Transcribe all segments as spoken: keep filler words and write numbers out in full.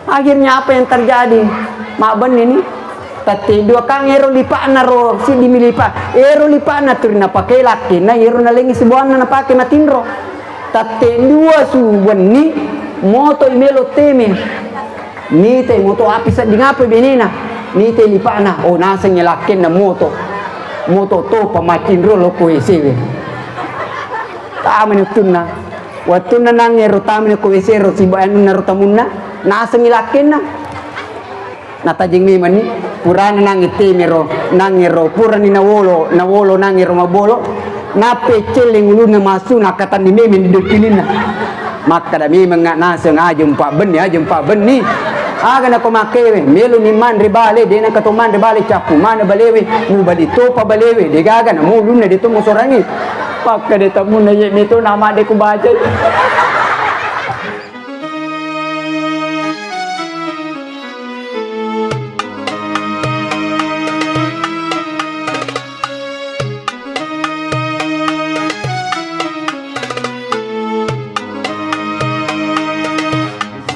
Akhirnya apa yang terjadi? Mabbenni ni, tette dua kang ero lipa'na ro, siddimi lipa'. Ero lipa'na turi napake lakkenna, ero nalengngi sibuanna napake matinro. Tette dua su wenni, moto i melo teme. Nite moto api sedding apa benena. Nite lipa'na, oh, nasengngi lakkenna moto. Moto topa matinro lo ko W C we. Tamani wettunna. Wettunna nangngero tamani ko W C ro siba anunna ro tamunna, nasengngi lakkenna. Natajeng memanni, purana nangnge temero, nangngero, purani nawolo, nawolo nangngero mabolo, nappeccelleng ulunna massu, nakkatanni memeng di dokkilinna. Makkada memengnga naseng, aja mpabbenni, aja mpabbenni. Aga nako makkewe, meloni manre bale, de nengka to manre bale, cappu mana balewe, mubali topa balewe, degaga namo ulunna de to musorangi. Pakkada tamunna ye meto nama de kubacai.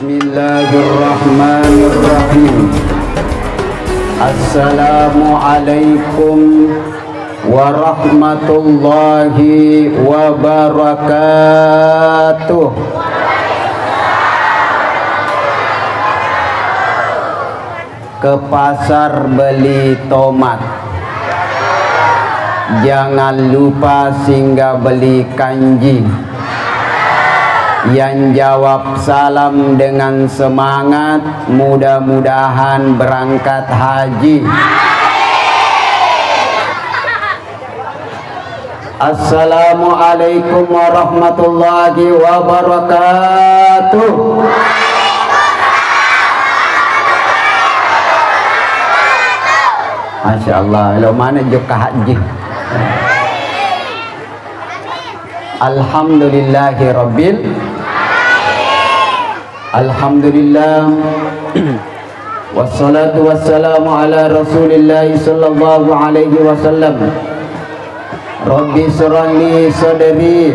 Bismillahirrahmanirrahim. Assalamualaikum warahmatullahi wabarakatuh. Ke pasar beli tomat. Jangan lupa singgah beli kanji. Yang jawab salam dengan semangat, mudah-mudahan berangkat haji. Assalamualaikum warahmatullahi wabarakatuh. Masya Allah, lo mana jokka haji. Alhamdulillahi rabbil Alhamdulillah. Wassalatu wassalamu ala Rasulillah sallallahu alaihi wasallam. Rabbi shrah li sadri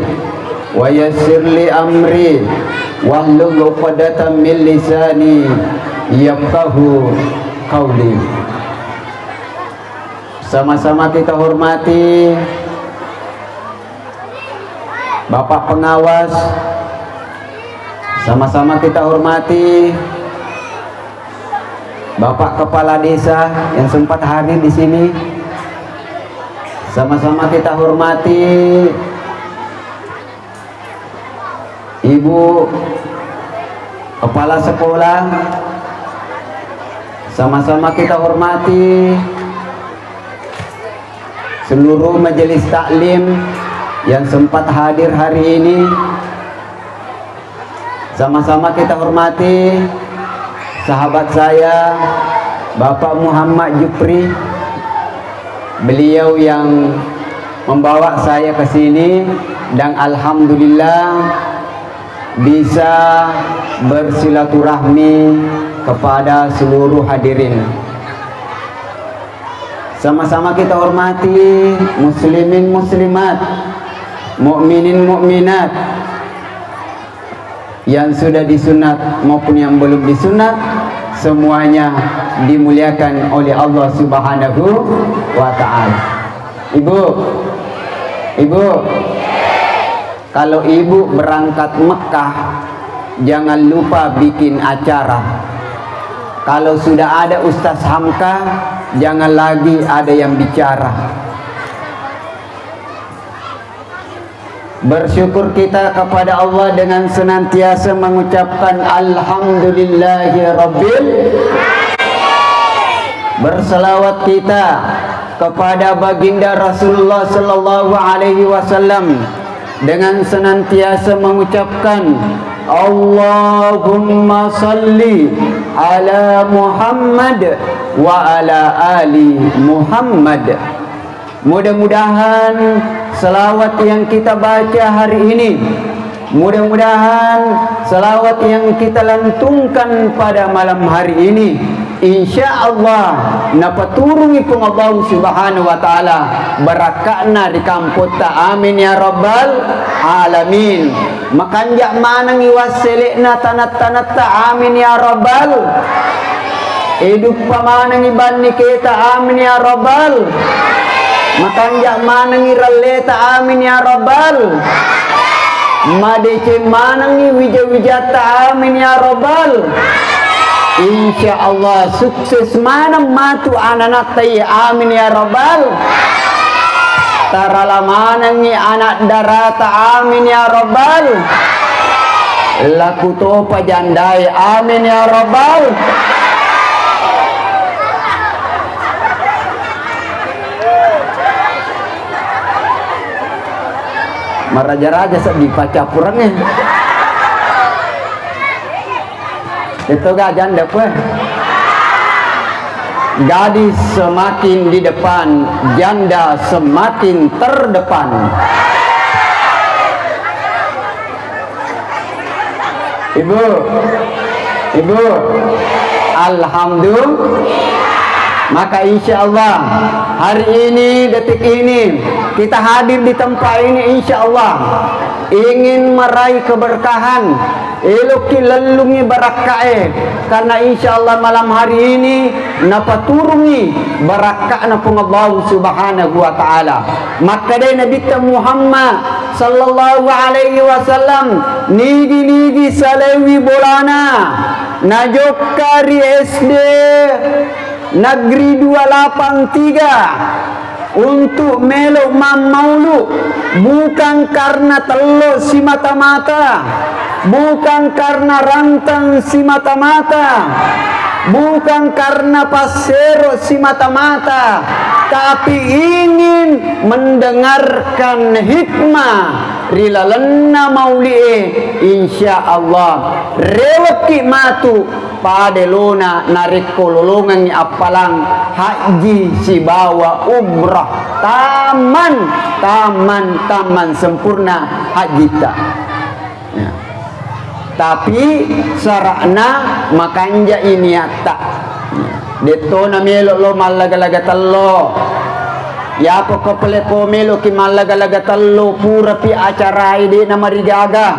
wa yassir li amri wahlul 'uqdatam min lisani yafqahu qauli. Sama-sama kita hormati Bapak Pengawas, sama-sama kita hormati Bapak Kepala Desa yang sempat hadir di sini, sama-sama kita hormati Ibu Kepala Sekolah, sama-sama kita hormati seluruh majelis taklim yang sempat hadir hari ini. Sama-sama kita hormati sahabat saya, Bapak Muhammad Jupri. Beliau yang membawa saya ke sini dan alhamdulillah bisa bersilaturahmi kepada seluruh hadirin. Sama-sama kita hormati muslimin muslimat, mukminin mukminat yang sudah disunat maupun yang belum disunat, semuanya dimuliakan oleh Allah Subhanahu wa Ta'ala. Ibu, Ibu, kalau ibu berangkat Mekah, jangan lupa bikin acara. Kalau sudah ada Ustaz Hamka, jangan lagi ada yang bicara. Bersyukur kita kepada Allah dengan senantiasa mengucapkan Alhamdulillahirabbil. Berselawat kita kepada Baginda Rasulullah sallallahu alaihi wasallam dengan senantiasa mengucapkan Allahumma salli ala Muhammad wa ala ali Muhammad. Mudah-mudahan selawat yang kita baca hari ini, mudah-mudahan selawat yang kita lantunkan pada malam hari ini Insya Allah, napaturungi Puang Allah Subhanahu wa Ta'ala barakka'na ri kampotta. Amin ya rabbal alamin. Makanja' manengngi wassele'na tanat-tanatta. Amin ya rabbal. Eduppa manengngi banniketa. Amin ya rabbal. Makanja' manengngi ralleta. Amin ya rabbal. Madeceng manengngi wija-wijatta. Amin ya rabbal. Insya Allah sukses maneng matu ananatta iya. Amin ya rabbal. Tarala manengngi anak darata. Amin ya rabbal. Laku topa jandae. Amin ya rabbal. Maraja-raja seddi paccappurengnge. Itu ga janda kue. Gadis semakin di depan, janda semakin terdepan. Ibu, Ibu, alhamdulillah. Maka insya Allah hari ini, detik ini kita hadir di tempat ini, insya Allah ingin meraih keberkahan, eloki lellungi barakkae, karena insya Allah malam hari ini napaturungi barakka'na Puang Allah Subhanahu wa Ta'ala. Makkedai Nabitta Muhammad sallallahu alaihi wasallam, nigi-nigi salewi bolana najokka ri S D Negeri dua lapan tiga untuk melo mammaulu, bukan karena tello simata-mata, bukan karena rantang simata-mata, bukan karena passero simata-mata, tapi ingin mendengarkan hikmah ri lalenna mauli'e. Insya Allah rewekki matu pada lona narekko lolongengngi appalang hajji sibawa umrah. Taman, taman, taman sempurna hajjitta. Ya. Tapi sara'na makanja'i niatta. Dettona melo lo mallaga-laga tello. Yapo ko pole ko meloki mallaga-laga tello, purapi acarai de' namarigaga.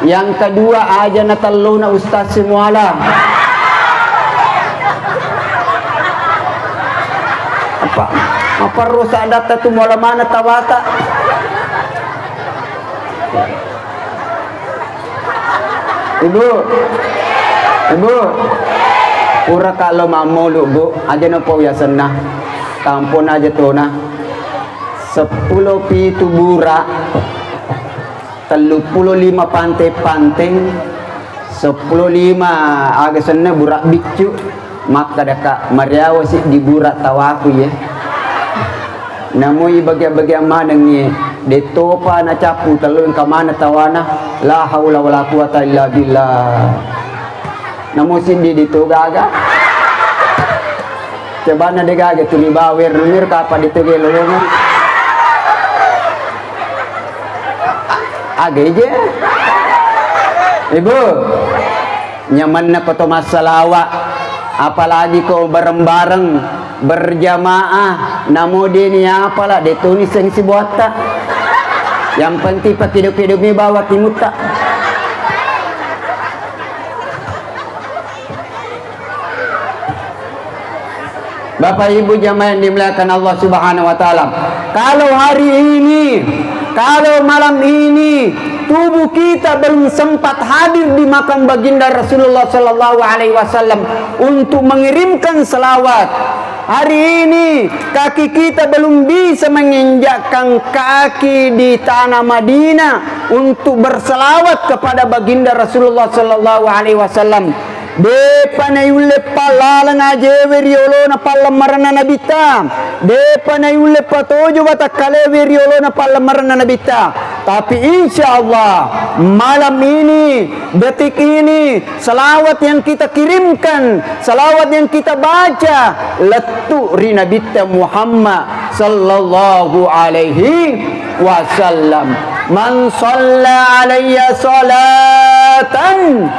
Yang kedua, aja na tellona ustaz semuala. Apa, apa rusak data tu muala mana tawata? Ibu, Ibu, pura kalo mammolu, Bu, aja nopo yasenna. Tampon aja tona. Seppulo pitu bura, telluppulo lima pante-panteng, seppulo lima aga senna bura biccu. Makkadaka, mariawa siddi bura tawaku ye. Namo ibage-bage manengngi, de' topa nacappu tellu engka maneng tawana, la haula wala quwata illa billah. Namo siddi de' to gaga. Cobana de' gaga tuli bawer numir kapa de' to gelo lomo. Aga ije? Ibu. Nyamanna ko to massalawa, apalagi ko bareng-bareng, berjamaah, namo deni apala, de' toni seng sibuatta. Yang penting pakido-kido mi bawa timutta. Bapak Ibu jamaah yang dimuliakan Allah Subhanahu wa Ta'ala, kalau hari ini, kalau malam ini tubuh kita belum sempat hadir di makam baginda Rasulullah sallallahu alaihi wasallam untuk mengirimkan selawat, hari ini kaki kita belum bisa menginjakkan kaki di tanah Madinah untuk berselawat kepada baginda Rasulullah sallallahu alaihi wasallam, De'pa naiulle pallaleng ajewe ri olona pallemmarenna Nabitta. De'pa naiulle patojo watakkalewe ri olona pallemmarenna Nabitta. Tapi insya Allah, malam ini, detik ini, selawat yang kita kirimkan, selawat yang kita baca, lettu ri Nabitta Muhammad sallallahu alaihi wasallam. Man shalla alayya salatan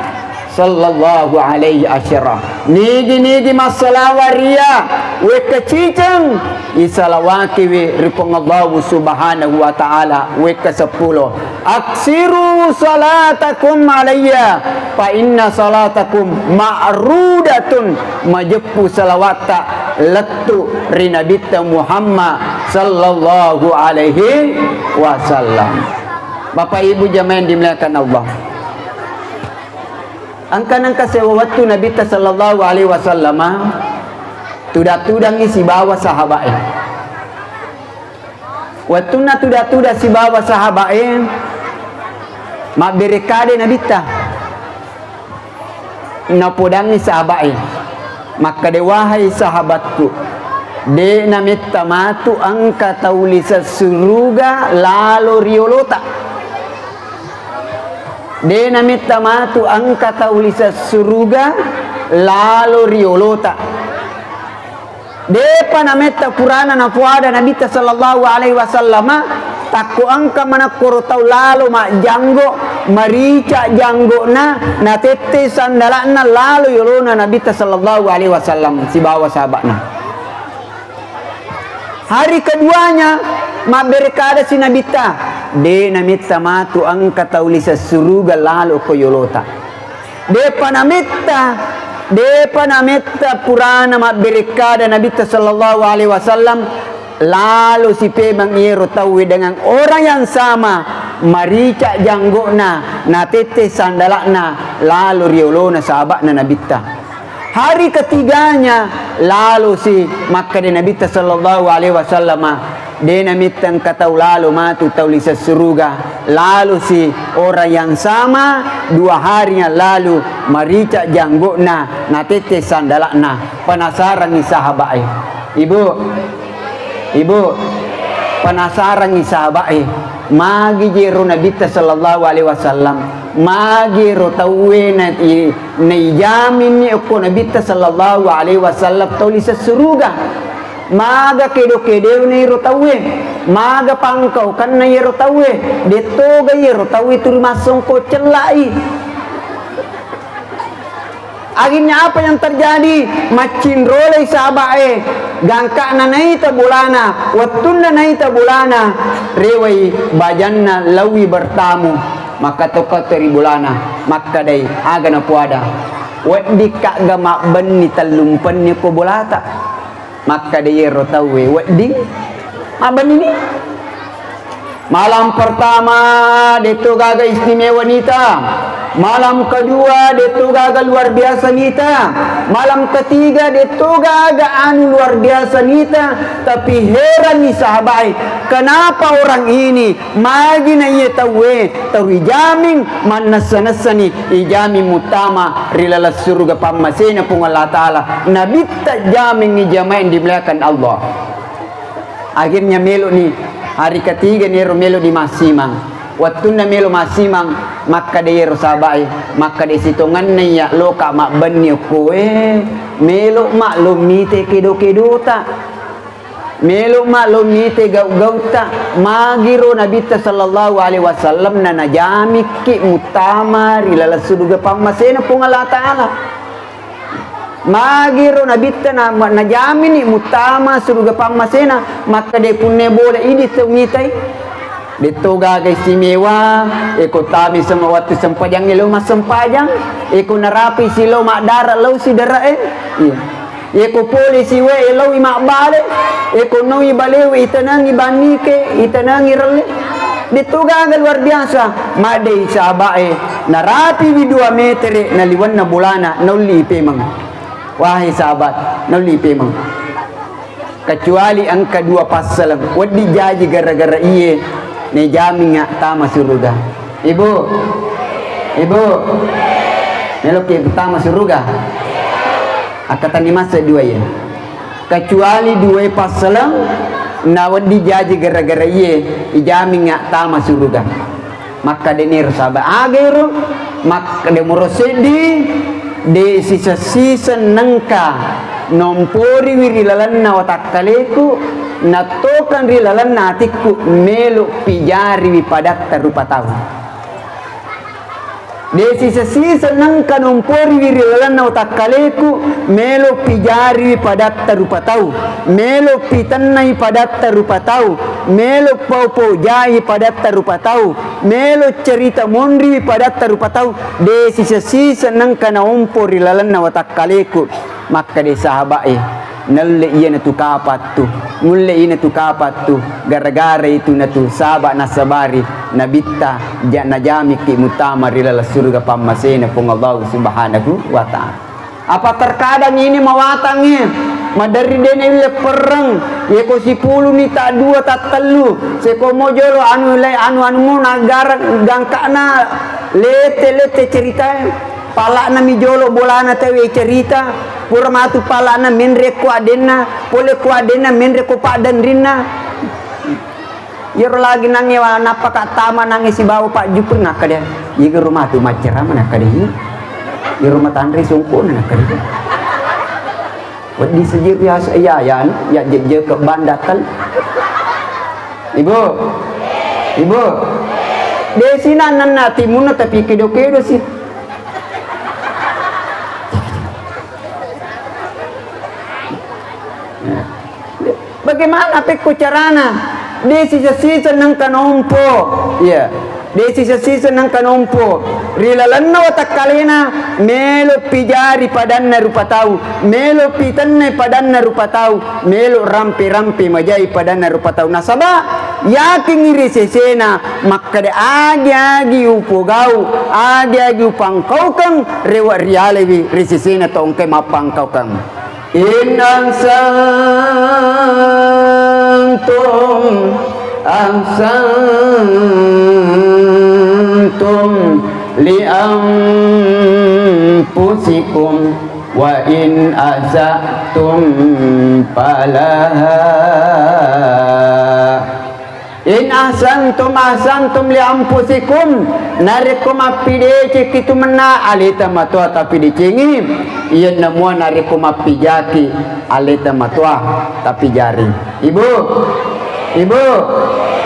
Sallallahu alaihi asyara. Nigi-nigi massalawa ri iyya, wekka ciceng, isalawakiwi ri Puang Allahu Subhanahu wa Ta'ala, wekka seppulo. Aksiru salatakum alayya, fa inna salatakum ma'rudatun, majeppu salawatta lettu ri Nabitta Muhammad sallallahu alaihi wasallam. Bapak Ibu jamaah yang dimuliakan Allah. Engka nengka sewa wettu Nabitta sallallahu alaihi wasallama tuda-tudangngi sibawa sahaba'e. Wettunna tuda-tuda sibawa sahaba'e, mabbere kade Nabitta. Napodangngi sahaba'e, makkeda, "Wahai sahabatku, de' nametta matu engka tau lise suruga lalo ri olota." De' nametta matu engka tau lise suruga lalo ri olota. De'pa nametta purana napoada Nabitta sallallahu alaihi wasallama, takko engka manakkoro tau lalo majjanggo, marica janggo'na, natette sandala'na lalo yolona Nabitta sallallahu alaihi wasallam sibawa sahaba'na. Hari keduanya, mabbere kadasi Nabitta, "De' nametta matu engka tau lise suruga lalo ko yolota." De'pa nametta, de'pa nametta purana mabbere kada Nabitta sallallahu alaihi wasallam, lalo si pemeng iyaro tauwe dengan orang yang sama, marica janggo'na, natette sandala'na lalo ri olona sahaba'na Nabitta. Hari ketiganya, lalo si makkeda Nabitta sallallahu alaihi wasallama, "De' nametta engka tau lalo matu tau lise suruga, lalo si orang yang sama, dua hari yang lalu, marica janggo'na, natette sandala'na." Penasarangngi sahaba'e. Ibu, Ibu, penasarangngi sahaba'e, magi jero Nabitta sallallahu alaihi wasallam, magi ro tauwe na i-, naijaminni okko Nabitta sallallahu alaihi wasallam tau lise suruga. Maga kedo-kedona iro tauwe, maga pangkaukanna iyaro tauwe, dettoga iyaro tauwe tuli massongko cella'i. Akhirnya apa yang terjadi? Maccinrolai sahaba'e, gangka'na naita bolana, wettunna naita bolana, rewai bajanna lawi bertamu, makkatau-katau ri bolana, makkedai, aga napoada, "Weddikka ga mabbenni tellumpenni ko bolata?" Makkeda iyaro tauwe, "Wedding." Mabbennini. Malam pertama, detto gaga istimewa nita. Malam kedua, detto gaga luar biasa nita. Malam ketiga, detto gaga anu luar biasa nita. Tapi heranni sahabai, kenapa orang ini Magi na iye tauwe, tau ijaming mannessa-nessani, ijaming muttama ri laleng suruga pammasena Puang Allah Ta'ala. Nabitta jamingngi jamaah yang dimuliakan Allah. Akhirnya meloni hari ketiga nero melo di massimang. Wettunna melo massimang, makkeda iyero sahabae, makkeda sitongenna iya loka mabbenni okkoe, melo ma lo mite kedo-kedota. Melo ma lo mite gau-gautta, magiro Nabitta sallallahu alaihi wasallam na najamikki muttama ri laleng suruga pammasena Puang Allah Ta'ala. Magiro Nabitta na, najamini muttama suruga pammasena, makkeda punne bola idi tau mitai. Detto gaga istimewa, eko tami sama wettu sempajangnge lo massempajang, eko narapi si lo maddara lo si darae. Iya. Yeko pole siwe eloi mabbale, eko noi balewe itenangi bannike, itenangi relle. Detto gaga luar biasa, maddei sahabae, narapiwi dua metere naliwenna bolana, naulli pemeng. Wahai sahabat, naulli pemeng. Kecuali engka dua passaleng, wedding jaji gara-gara iye, nejaminga tama suruga. Ibu, ibu, meloki tama suruga? Akkatanni masa dua iye. Kecuali dua passaleng, na wedding jaji gara-gara iye, ijaminga tama suruga. Makkedani ro sahabat, aga ero? Makkeda muro seddi, de siseng-siseng nengka nomporiwi ri lalenna watakkaleku, nattokeng ri lalenna atikku, melo pijariwi padatta rupa tau. De sisa-sisa nengka nomporiwi ri lalenna watakkaleku, melo pijariwi padatta rupa tau, melo pitennai padatta rupa tau, melo pau-pau jai padatta rupa tau, melo cerita monriwi padatta rupa tau, de sisa-sisa nengka naompo ri lalenna watakkaleku. Makkeda sahabat e, naulle iyanatu kapattu, nulle iyanatu kapattu, gara-gara itu natu saba nasabari nabitta ja-, najamiki muttama ri laleng surga pammasena Puang Allahu Subhanahu wa Ta'ala. Apa terkadang ini mawatangnge, maderri dene ille perreng, yeko sipuluni ta dua ta tellu, seko mo jolo anu le, anu, anu mo nagara gangkana lete-lete ceritae. Pala'na mi jolo bolana tauwe cerita, pura matu pala'na menre ko adenna, pole ko adenna menre ko paddenrinna. Iyaro lagi nangnge wa-, nappa ka tama nangnge sibawa Pak Jupri, nakkeda, "Iga ro matu maccerama?" Nakkeda, "Iya." "Iyaro matanre songkona?" Nakkeda, "Iya." Wedding sejiru ya, ya, ya, ya, je-, je ke bandatal. Ibu, ibu, desi nananna timunna tapi kedo-kedo sih. Bagaimana pekko carana? De sisa-sisa nengka nompo. Iya. De sisa-sisa nengka nompo. Ri lalenna watakkalena, melo pijari padanna rupa tau, melo pitenne padanna rupa tau, melo rampe-rampe majai padanna rupa tau. Nasaba yakingngi ri sesena makkeda, agi-agi upogau, agi-agi upangkaukeng, rewe rialewi ri sesena tau engkai mappangkaukeng. In ahsantum, ahsantum li anfusikum, wa in asa'tum falaha. In ahsantum ahsantum li anfusikum, narekko mappidecekki tu mennang aleta matoa tapidecengi, iyanna mua narekko mappijaki aleta matoa tapijari. Ibu, ibu,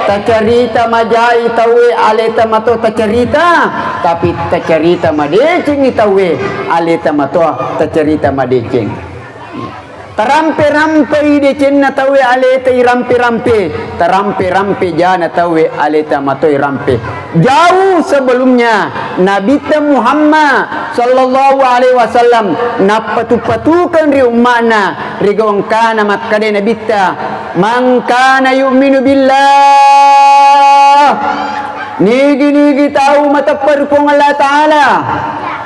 tacarita majai tauwe aleta matoa tacarita, tapi tacarita madecengi tauwe aleta matoa tacarita madeceng. Tarampe-rampei decenna tauwe aleta irampe-rampe, tarampe-rampe jana tauwe aleta matoa irampe. Jauh sebelumnya Nabitta Muhammad sallallahu alaihi wasallam nappatu-patukeng ri umma'na, ri gau engkana makkeda Nabitta, "Man kana yu'minu billah," nigi-nigi tau mateppe ri Puang Allah Ta'ala,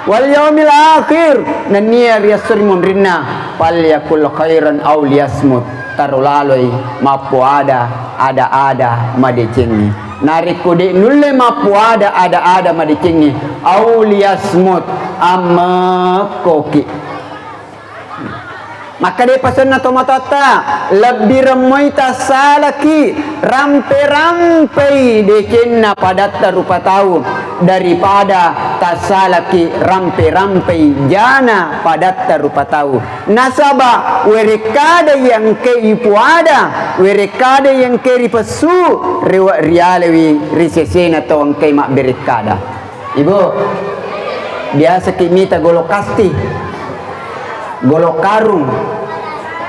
wal yaumil akhir, nennia ri esso ri munrinna, falyakul khairan aw liyasmut, taro laloi mappoada, ada-ada madecengngi. Narekko de nulle mappoada, ada-ada madecengngi, aw liyasmut, ammekkoki. Makkeda pasenna tomatoatta, lebbi remmoi tassalaki rampe-rampei decenna padatta rupa tau daripada tassalaki rampe-rampei jana padatta rupa tau. Nasaba werekkada yangke ipuada, werekkada yangke ripessu, rewe rialewi ri sesena tau engkai mabberekkada. Ibu, biasaki mita golok kasti, golok karung,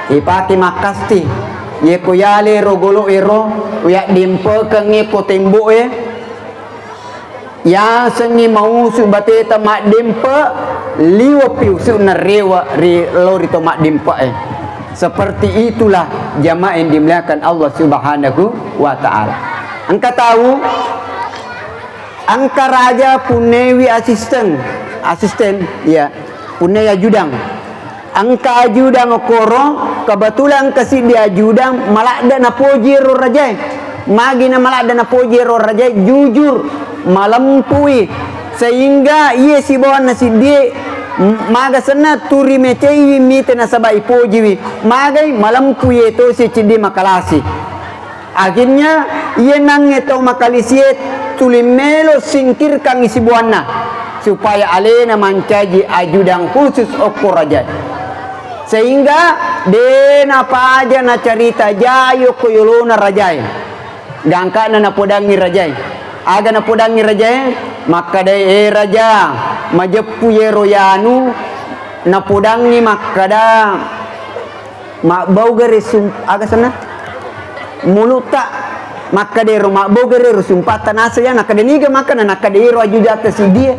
ipake makkasti. Yeko yale ro golok ero, uyaddempekengngi ko tembo'e, yasengngi mausu bateta maddempe, liweppi usu'na rewe ri lori to maddempe'e. Seperti itulah jamaah yang dimuliakan Allah Subhanahu wa Ta'ala. Engka tau Engka raja punnewi asisten, asisten, iya, punnei ajudang. Engka ajudang okkoro, kebetulan engka siddi ajudang maladde napoji ero rajae. Magi na maladde napoji ero rajae, jujur, malempui. Sehingga iye sibawanna siddie, m-, maga senna turi meceiwi mite nasaba ipojiwi. Magai malempui iye tosi ciddi makalasi. Akhirnya, iye nangnge tau makalisie tuli melo singkirkangngi sibuanna, supaya alena mancaji ajudang khusus okko rajae. Sehingga de napaja nacarita jai okko yolona rajae. Gangkana napodangngi rajae. Aga napodangngi rajae? Makkadai, "E raja, majeppu yero yanu napodangngi makkada, mabbau gare sum-, aga senna? Mulutta." Makkada ero mabbau gare ero sumpatta nasa ya, nakkada niga makkana, nakkada ero aju jatta siddie.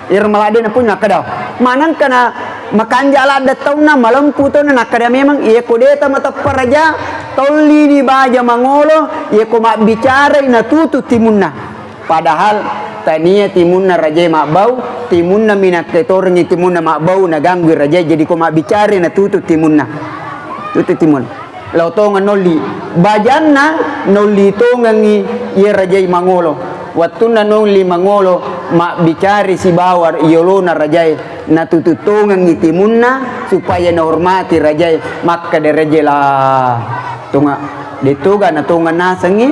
Ero maladde na pun nakkada. Manangkana makanja ladde taunna, malempu taunna, nakkada memang, "Iya ko deta mateppa raja, tolli ni baja mangolo, iya ko mabbicarai natutu timunna." Padahal tania timunna rajae mabbau, timunna minakkaitorengngi timunna mabbau, naganggui rajae, jadi ko mabbicarai natutu timunna. Tutu timun. Lao tongeng nolli. Bajanna nolli tongengngi iye rajae mangolo. Wettunna nolli mangolo, mabbicarai sibawa yolona rajae, natutu tongengngi timunna supaya nahormati rajae, makkeda rajae, "La, tonga, de toga na tongeng nasengngi?"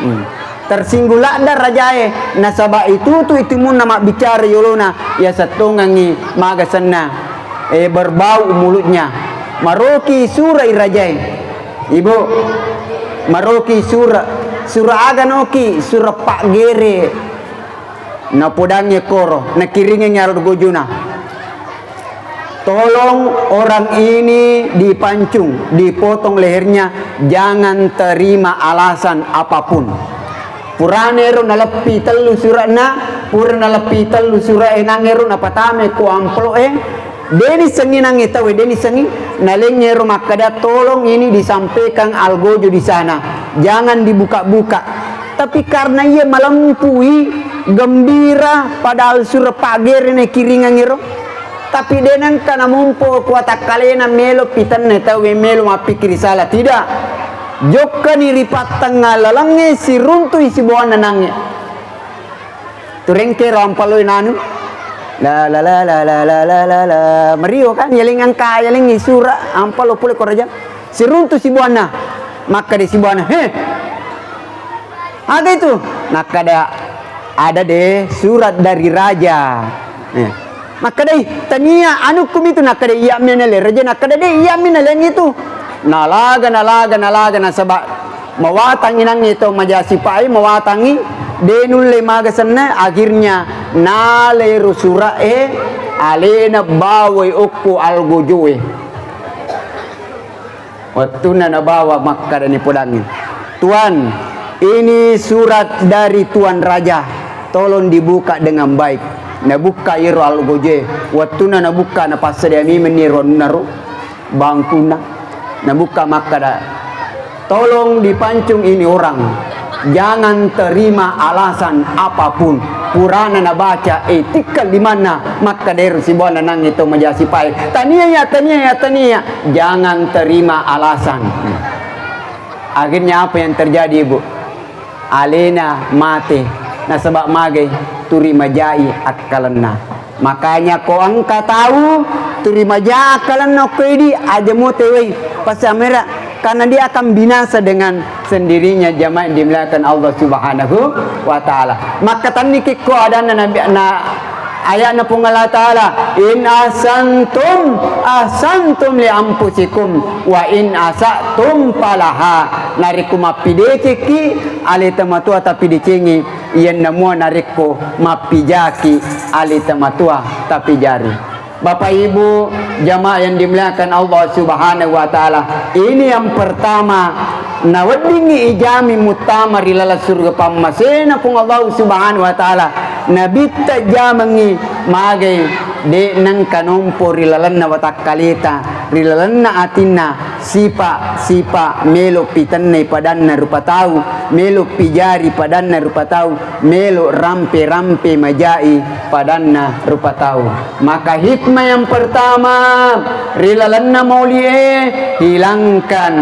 Hmm. Tersinggung ladda rajae, nasaba itutu timunna mabbicara yolona, yaseng tongengngi maga senna, eh, berbau mulutnya. Maroki sura i rajae. Ibu, maroki sura, sura aga noki? Sura paggere. Napodangngi koro, nakiringengngi aro gojuna. Tolong orang ini dipancung, dipotong lehernya, jangan terima alasan apapun. Purana ero naleppi tellu sura'na, pura naleppi tellu sura'e nangero napatame ko amplo'e, deni sengi nangi tauwe, deni sengi, nalengngero makkada, "Tolong ini disampaikan Algojo di sana, jangan dibuka-buka." Tapi karena ia malempui, gembira, padahal sura paggere nakiringengngero, tapi de nengka namompo ko watakkalena melo pitenne tauwe, melo mappikkiri sala, tidak. Jokkani ri pattengnga lalengnge, siruntui sibawanna nangnge. Turengke ro ampaloi nanu. La, la, la. Mario kan, yaling engka, yaling sura, ampalo pole ko raja. Siruntu sibawanna. Makkeda sibawanna, "He, aga itu?" Nakkeda, "Ada deh surat dari raja." Eh. Makkedai, "Tania anukku mitu?" Nakkeda, "Iya mi nale raja." Nakkeda, "De, iya mi naleng itu." Nalaga, nalaga, nalaga, nasaba mawatang inangnge to maja sipae, mawatangngi, de nulle maga senna, akhirnya nalai ro sura'e, alena bawai okko Algojoe. Wettunna nabawa, makkadani podangnge, "Tuan, ini surat dari Tuan Raja, tolong dibuka dengan baik." Nabukka iyaro Algojoe. Wettunna nabukka, napassadia memenni ro annaro bangkunna. Nabukka makkada, "Tolong dipancung ini orang. Jangan terima alasan apapun." Purana nabaca, eh, tikka limanna, makkada ero sibawanna nangnge to maja sipae, "Tania ya, tania ya, tania. Jangan terima alasan." Akhirnya apa yang terjadi, Ibu? Alena mate, nasaba magai, turi majai akkalenna. Makanya ko engka tau turi maja akkalenna okko idi, aja mo tewai, pasti amera, karena dia akan binasa dengan sendirinya, jamaah yang dimuliakan Allah Subhanahu wa Ta'ala. Makkatenni kikko adanna Nabi, na, ayatna Puang Allah Ta'ala, "In ahsantum, ahsantum li anfusikum, wa in asatum falaha." Narekko mappidecekki, aleta matua tappidecengi, iyanna mua narekko mappijaki, aleta matua tappijari. Bapak Ibu, jamaah yang dimuliakan Allah Subhanahu wa Ta'ala, ini yang pertama, naweddingngi ijami muttama ri laleng surga pammasena Puang Allah Subhanahu wa Ta'ala, nabitta jamengngi magai, de nengka nompo ri lalenna watakkaleta, ri lalenna atinna, sipa-sipa melo pitennai padanna rupa tau, melo pijari padanna rupa tau, melo rampe-rampe majai padanna rupa tau. Maka hikmah yang pertama, ri lalenna maulie, hilangkan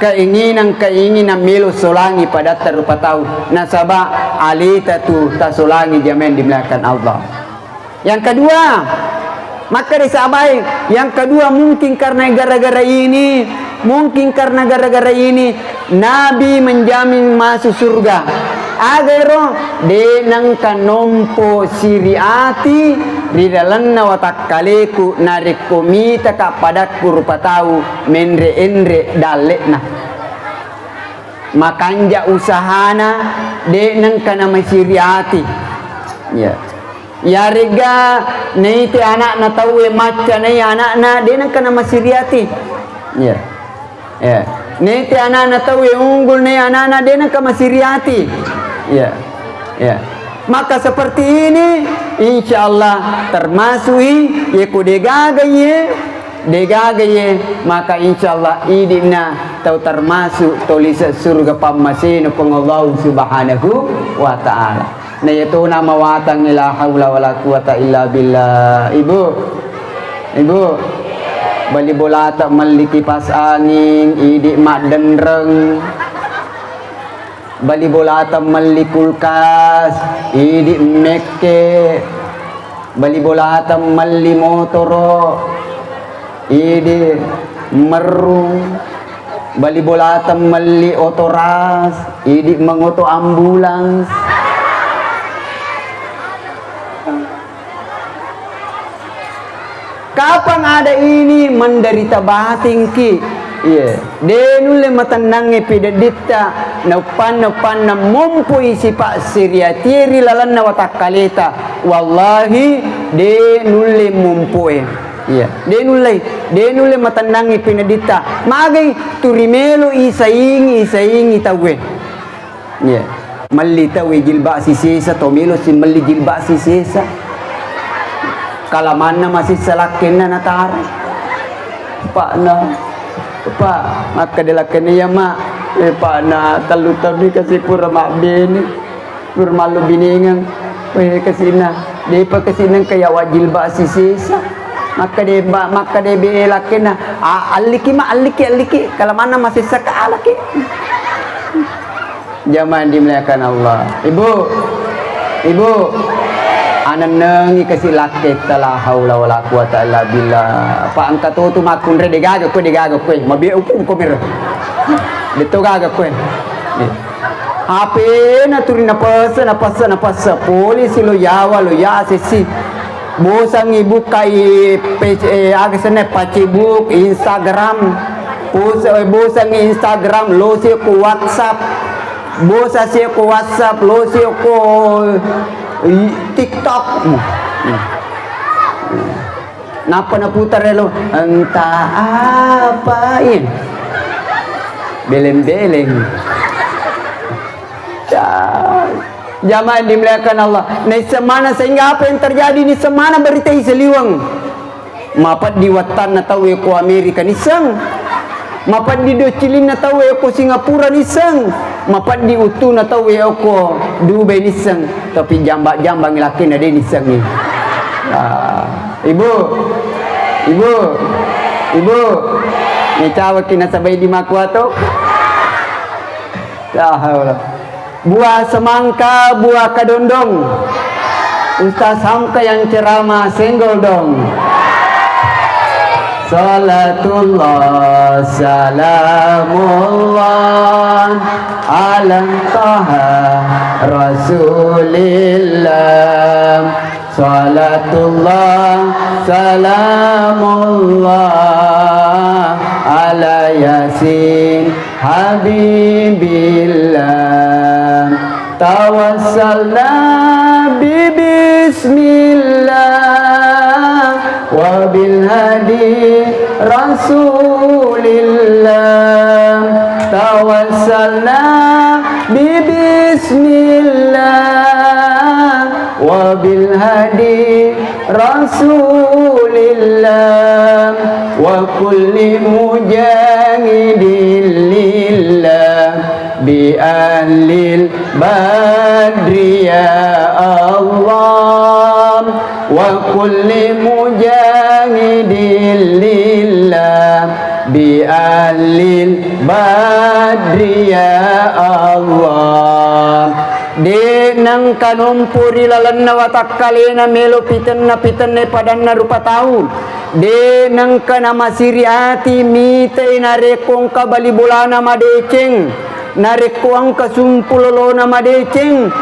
keinginan-keinginan melo solangi padatta rupa tau, nasaba aleta tu tasolangi, jamaah yang dimuliakan Allah. Yang kedua, makkeda sahabae, yang kedua mungkin karena gara-gara ini, mungkin karena gara-gara ini Nabi menjamin masuk surga. Aga ero? De nengka nompo siri ati ri lalenna watakkaleku narekko mitaka padakku rupa tau menre-enre dalle'na. Makanja usahana, de nengka namasiri ati. Iya. Iyaregga naite ana'na tauwe macca nai ana'na, de nengka namasiri ati. Iya. Iya. Naite ana'na tauwe unggul nai ana'na, de nengka masiri ati. Iya. Iya. Maka seperti ini, insya Allah termasuk i, ye ko degaga ye, degaga ye, maka insya Allah idi'na tau termasuk tau lise surga pammasena Puang Allah Subhanahu wa Ta'ala. Na iya tona mawatangngi, la haula wala quwata illa billah. Ibu, ibu, bali bolata melli kipas angin, idi maddenreng. Bali bolata melli kulkas, idi mekke. Bali bolata melli motoro, idi merru. Bali bolata melli oto ras, idi mengoto ambulans. Kapang ada ini menderita batingki. Iya. De nulle matennangngi pidedditta, nauppanna-uppanna mompoi sipa siriatie ri lalenna watakkaleta. Wallahi, de nulle mompoe. Iya. De nulle, de nulle matennangngi pinedditta. Magai turi melo isaingi, isaingi tauwe. Iya. Melli tauwe jilbab sisesa, to melo si melli jilbab sisesa. Kalamanna masessa lakkenna nataro. Pakna, Pak, makkeda lakkenna iya, Mak. Eh, pakna, tellu taunni kasi pura mabbene. Pura mallubinengeng. Eh, kasina. Depa kasina engka yawa jilbab sisesa. Makkeda, Mbak, makkeda be lakkenna. Ah, alliki, Mak, alliki, alliki. Kalamanna masessa ka alaki. Jamaah yang dimuliakan Allah. Ibu, ibu, anennengi kasi lakketta, la haula wala quwata illa billah. Apa engka to tu makkunrai degaga koe, degaga koe. Mabie upung ko miro. Detto gaga koe. Eh. H P na turi napasa, napasa, napasa. Polisi lo yawa, lo yasesi. Bosangngi bukai pe-, eh, aga senna, Facebook, Instagram. Bosa-, eh, bosangngi Instagram, lo si ko WhatsApp. Bosa si ko WhatsApp, lo si ko, eh, TikTok. Nappa naputar lo, entah apa, iya. Beleng-beleng. Ya. Jamaah yang dimuliakan Allah. Naisseng mana sehingga apa yang terjadi, naisseng mana berita i saliweng. Mapeddi wattanna tauwe ko Amerika nisseng. Mapeddi doccilinna tauwe ko Singapura nisseng. Mapeddi uttuna tauwe ko Dubai nisseng. Tapi jamba-jamba ngelakena de nissengi. Ah, ibu, ibu, ibu. Necawaki nasabai di makuato. La haula. Buah semangka, buah kedondong. Ustaz Hamka yang ceramah senggol dong. Salatullah, salamullah, ala taha rasulillah. Salatullah, salamullah, ala yasin habibillah. Tawassalna bi bismillah wa bil hadi rasulillah. Tawassalna bi bismillah wa bil hadi rasulillah wa kulli mujahidin lillah bi ahlil badri ya Allah wa kulli mujahidin lillah bi ahlil badri ya Allah. De nengka nompo ri lalenna watakkalena melo pitenna-pitenna padanna rupa tau. De nengka namasiri ati mitai narekko engka bali bolana madeceng, narekko engka sumpu lolona madeceng,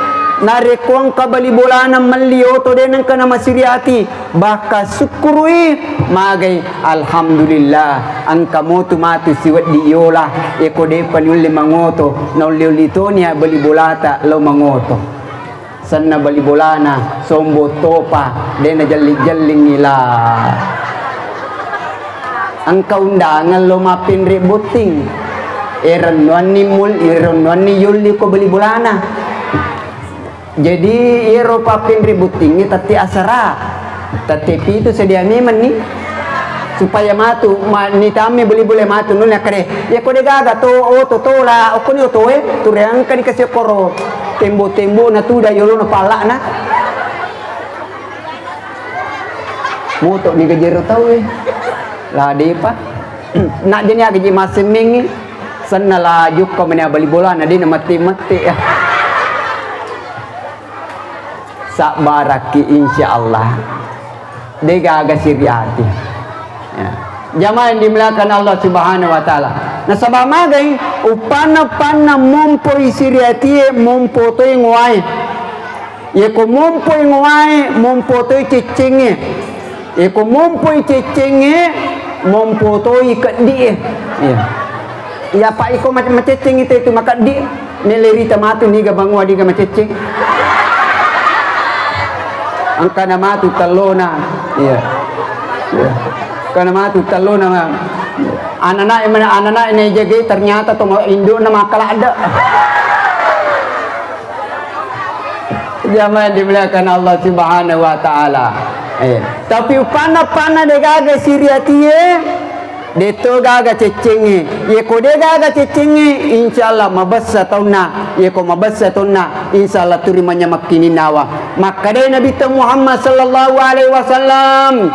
narekko engka bali bolana melli oto, de nengka namasiri ati. Bakka sukkurui, magai, alhamdulillah, engka motu matu siweddi iola, eko depa niulle mangoto, naulle-ulli toni bali bolata lao mangoto. Senna bali bolana, sombong topa, de' najelling-jellingngi la. Engka undangan lo mappinri botting. Erennuanni mul-, erennuanni yolli ko bali bolana. Jadi, iyaro pappinri bottingnge tette asara. Tette pitu sedia memenni. Supaya matu, ma-, nitamme bali bole matu, nulli akkade, "Iya ko de' gaga to, oto tola, okkoni otoe, tu reangkani kasi okkoro tembo-tembo na tuda yolona palla'na." Moto ni gajero tau e. La depa. Nak jeni aga ji massemmengi. Senna la jukka meni bali bolana, de' na mette-mette. Sabbarakki, insya Allah. De' gaga siri ati. Ya. Jamaah yang dimuliakan Allah Subhanahu wa Ta'ala. Nasaba magai, uppanna-uppanna mompoi siri atie, mompo toi ngoae. Yeko mompoi ngoae, mompo toi ceccengnge. Yeko mompoi ceccengnge, mompo toi keddi'e. Iya. Iya, Pak, iko mac-, maceccengngi te tu makeddi. Nelle rita matu niga bangoa diga macecceng. Engkana matu tellona. Iya. Iya. Engkana matu tellona, ma-, ananae mana, ananae najagai ternyata to indona makkaladde. Jamaah yang dimuliakan Allah Subhanahu wa Ta'ala. Eh, tapi uppanna-panna de' gaga siri atie, de' to gaga ceccengnge. Yeko de' gaga ceccengnge, insya Allah mabessa taunna. Yeko mabessa taunna, insya Allah turi manyamekki ninnawa. Makkadai Nabitta Muhammad sallallahu alaihi wasallam,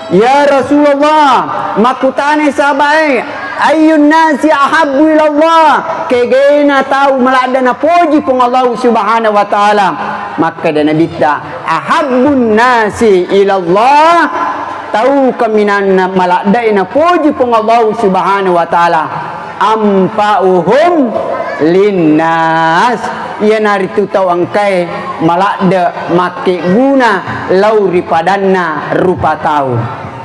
"Ya Rasulullah, makkutanai sahabae, ayyun nasi ahabbu ilallah?" Kegena tau maladde napoji Puang Allah Subhanahu wa Ta'ala. Makkeda Nabitta, "Ahabbun nasi ilallah," tau kaminanna maladde napoji Puang Allah Subhanahu wa Ta'ala, "anfa'uhum linnas," iyanaritu tau engkae maladde makkegguna lao ri padanna rupa tau.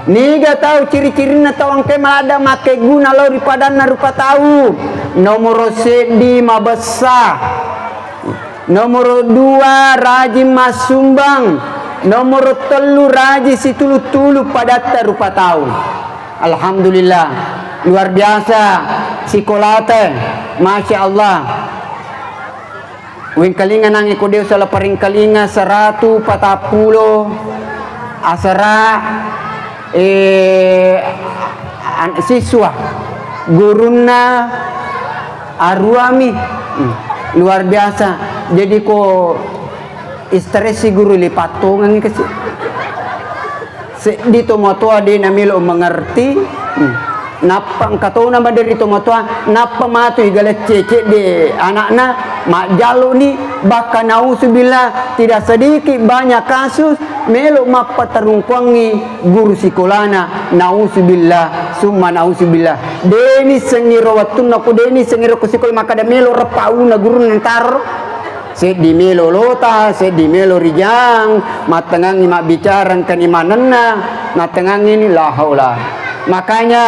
Niga tau ciri-cirinna tau engkae maladde makkegguna lao ri padanna rupa tau? Nomoro seddi, mabessa. Nomoro dua, rajin massumbang. Nomoro tellu, rajin situlu-tulu padatta rupa tau. Alhamdulillah, luar biasa sikolate, masya Allah. Wengkalinga nangnge ko de' usala paringkalinga seratu patappulo asera, eh, an-, siswa, gurunna aruami. Hmm, luar biasa. Jadi ko stress si guru, lipattongengngi kasi. Seddi tomatoa de' namelo mengerti. Hmm. Nappa engka tona maderri tomatoa, nappa matu igalecce cedde anakna, majjalloni, bahkan nauzubillah, tidak sedikit banyak kasus melo mappatarungkuangngi guru sikolana, nauzubillah, summa nauzubillah. De' nissengngi ro wettunna ku, de' nissengngi ro ku sikola makkada melo reppa auna gurunna taro. Seddi melo lota, seddi melo rijang, mattengangngi mabbicara engkani manenna, mattengangngi ni, la haula. Makanya,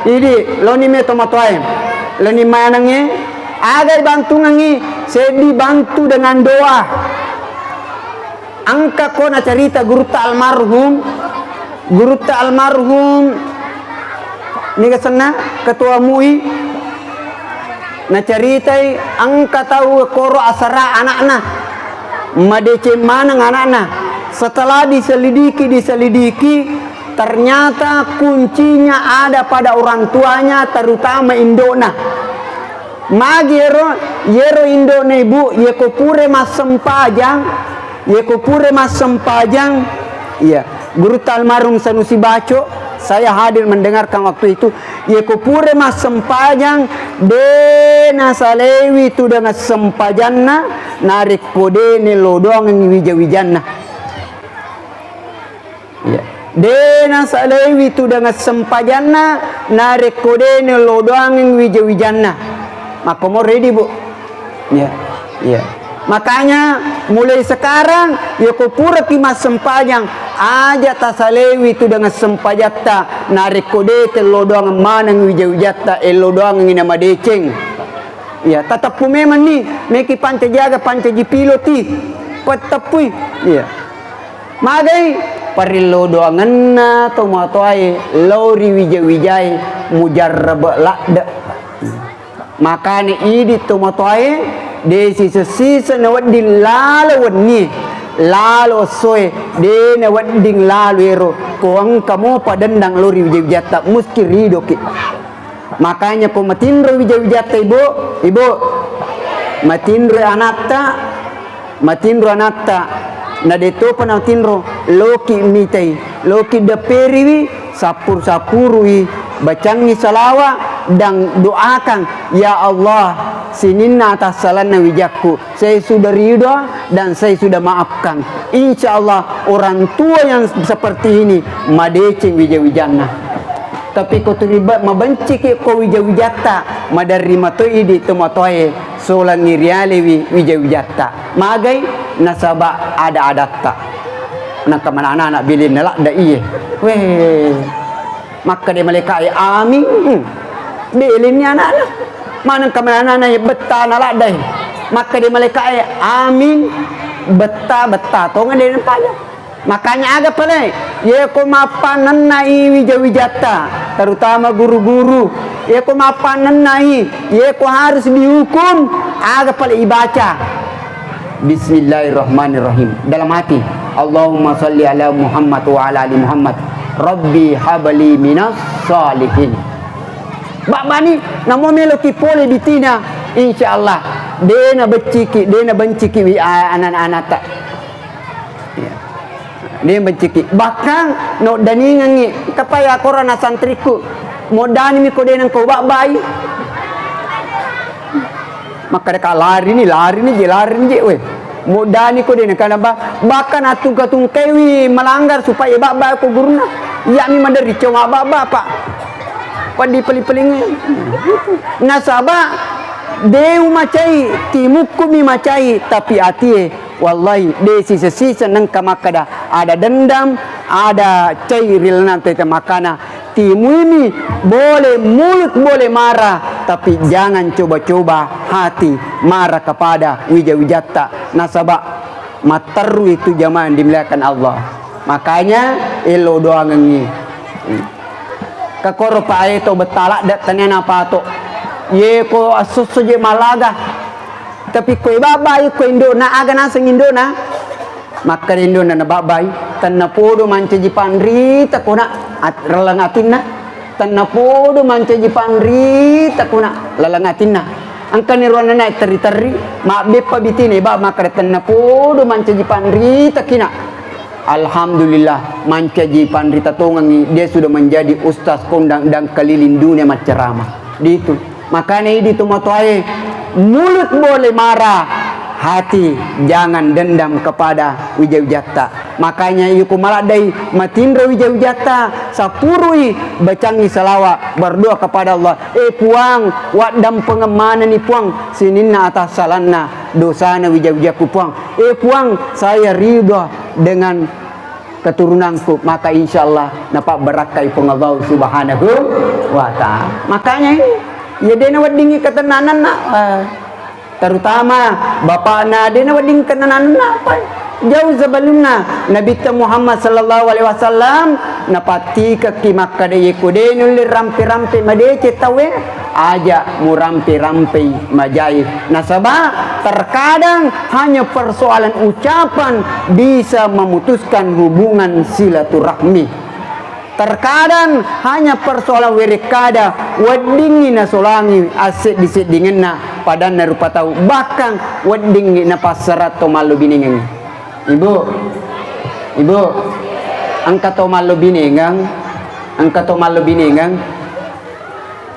idi, loni me tomatoae, loni manengnge, aga ibantungengngi, seddi bantu dengan doa. Engka ko nacarita gurutta almarhum, gurutta almarhum, niga senna, ketua MUI, nacaritai engka tau koro asara anakna, madeceng maneng anakna. Setelah diselidiki, diselidiki, ternyata kuncinya ada pada orang tuanya, terutama indokna. Magi ero, yero indokna ibu, yeko pura massempajang, yeko pura massempajang, iya, gurutta almarhum Sanusi Baco, saya hadir mendengarkan waktu itu, yeko pura massempajang, de' nasalaiwi tudang sempajanna, narekko de' nellodoangengngi wija-wijanna. Iya. De' nasalaiwi tudang sempajanna, narekko de' nellodoangeng wija-wijanna. Makkomoro idi, Bu. Iya. Iya. Makanya, mulai sekarang, yako puraki massempajang, aja tasalaiwi tudang sempajatta, narekko de' tellodoangeng maneng wija-wijatta, ellodoangengngi namadeceng. Iya, tateppu memang ni, meki pancaji aga, pancaji piloti. Patteppui. Iya. Magai parillo doangenna tomatoae lao ri wija-wijae mujarrabe ladde. Makana idi tomatoae de siseng-siseng nawedding lalo wennie, lalo essoe, de nawedding lalo ero. Ko engka mopa dendang lao ri wija-wijatta, musti ridoki. Makanya ko matinro wija-wijatta, Ibu, Ibu, matinro anatta, matinro anatta, na de topa natinro, loki mitai, loki depperiwi, sappuru-sappurui, bacangi salawa, dan doakan, "Ya Allah, sininna atassalanna wijakku, saya sudah ridha dan saya sudah maafkan." Insya Allah, orang tua yang seperti ini madeceng wija-wijanna. Tapi ko turiba mabenciki ko wija-wijatta, maderri matoi di tomatoae solangi rialewi wija-wijatta. Magai nasaba ada-adatta. Nangka manana anak bilinna ladda iye. Weh, makka de malaikae amin. Hmm. Bilinni anakna. Maneng ka manana anak bettana ladda. Makka de malaikae amin. Betta, betta. Tonga de nampaja. Makanya aga pale, ye ko mappannennai wija-wijatta, terutama guru-guru, ye ko mappannennai, ye ko harus dihukum, aga pale ibaca? Bismillahirrahmanirrahim. Dalam hati, Allahumma salli ala Muhammad wa ala ali Muhammad. Rabbi habli minas salihin. Babbani, namo meloki pole bitina, insya Allah, dena becciki, dena benciki wi a-, anak-anakta. Iya. Dia benciki. Bahkan, no daningangi, kapai akorana santriku, mo dani mi ko denang ko babbai. Maka deka lari ni, lari ni je, lari ni je, weh. Mo dani ko denang kana ba, bahkan atungka-tungkaiwi melanggar supaya babbai ko guruna. Iya mi maderri cuma babba, Pak. Padi peli-pelingi. Nasaba, deu macai, timukku mi macai, tapi atie Wallahi, de sisa-sisa nengka makkada, ada dendam, ada cai ri lalenna tete makkana, timuimi boleh, mulut boleh marah, tapi jangan coba-coba hati marah kepada wija-wijatta. Nasaba matteru itu jamaah yang dimuliakan Allah. Makanya, elo doangengi. Kakoro pa ae to bettala de tania napato. Ye ko assosso je malaga. Tapi koe babbai ko indona, aga naseng indona? Makkeda indona na babbai, tennapodo mancaji panrita kona at-, laleng atinna. Tennapodo mancaji panrita kona laleng atinna. Engkani ruanna naik terri-terri, mabbeppa bitine ba makkeda tennapodo mancaji panrita kina. Alhamdulillah, mancaji panrita tongengi, dia sudah menjadi ustaz kondang dan keliling dunia macceramah. Ditu. Makanya idi tu matoae, mulut boleh marah, hati jangan dendam kepada wija-wijatta. Makanya yuku maladdai matinro wija-wijatta, sapurui bacangi salawa, berdoa kepada Allah. Eh Puang, waddampengeng manenni Puang, sininna atassalanna dosana wija-wijakku Puang. Eh Puang, saya ridha dengan keturunanku, maka insya Allah napabbarakkai Puang Allah Subhanahu wa Ta'ala. Makanya ini, ya dena weddingi ketenanganna, eh, terutama bapakna dena wedding ketenanganna apa? Jauh sebelumnya Nabi Muhammad sallallahu alaihi wasallam napattikekki makkada yeko de nulle rampe-rampe madeceng tauwe, aja murampe-rampei majai. Nasaba terkadang hanya persoalan ucapan bisa memutuskan hubungan silaturahmi. Terkadang hanya persoalan werekkada weddingngi nasolangi asseddi-seddingenna padanna rupa tau, bahkan weddingngi napassara to mallobinengengngi. Ibu, ibu, engka to mallobinengeng, engka to mallobinengeng,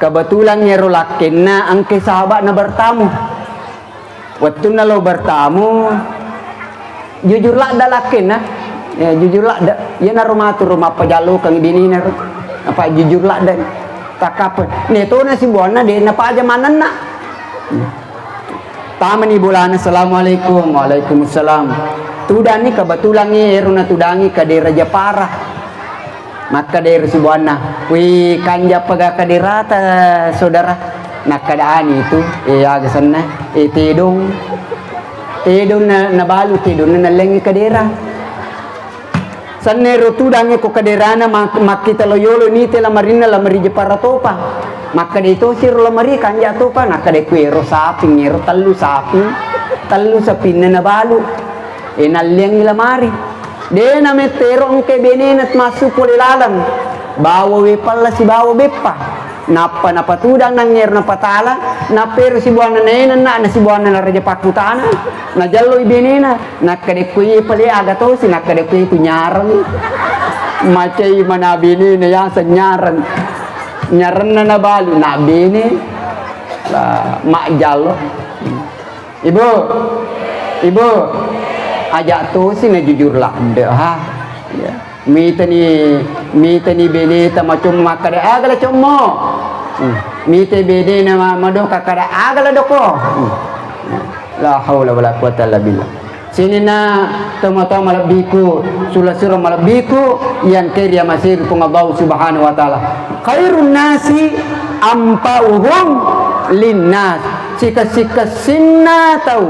kebetulan iyaro lakkenna engkai sahaba'na bertamu. Wettunna lo bertamu, jujur ladda lakkenna. Ya, jujur ladda. Iyanaro maturu mappajallukeng bininaro. Apa jujur ladda. Takkape. Netona sibuanna de napaja manenna. Tamani bolana, "Assalamualaikum." "Waalaikumsalam." Tudanni kebetulan ero natudangi kadera Japara. Makkeda ero sibuanna, "Wih, kanja pega kaderata, saudara?" Nakkeda ani itu, "Eh, aga senna, eh, tedong." Tedong na, nabalu tedong na nallengngi kadera. Sennero tudangnge ko kaderana mak-, makkita lo yolo nite lamarinna lamari Jepara topa. Makkeda itosi ro lamari kanja topa, nakkeda kuero saping, ero tellu saping, tellu sapinna nabalu. E nalliangngi lamari. De namettero engke benena massu pole laleng. Bawa we palla sibawa beppa. Nappa napatudang nangngero napatala, nappero sibuanna naenenna, na sibuanna naraja pakkutana, najalloi benena, nakkadekko iye pale aga tosi, nakkadekko iye tu nyareng. Macai mana benena yaseng nyareng. Nyarenna nabalu, na bene, la, majjallo. Ibu, ibu, aja tosi na jujur ladde, ha. Ya. Mitani, mitani beneta macommo makkada, "Aga la commo?" Hmm. Mita benena ma-, madoka kada, "Aga la doko?" Hmm. La haula wala quwata illa billah. Sininna tomatoa malebbiku, sula-sura malebbiku, yang keri amaseri Puang Allah Subhanahu wa Ta'ala. Khairun nasi anfa'uhum linnas. Sikessi-kessinna tau.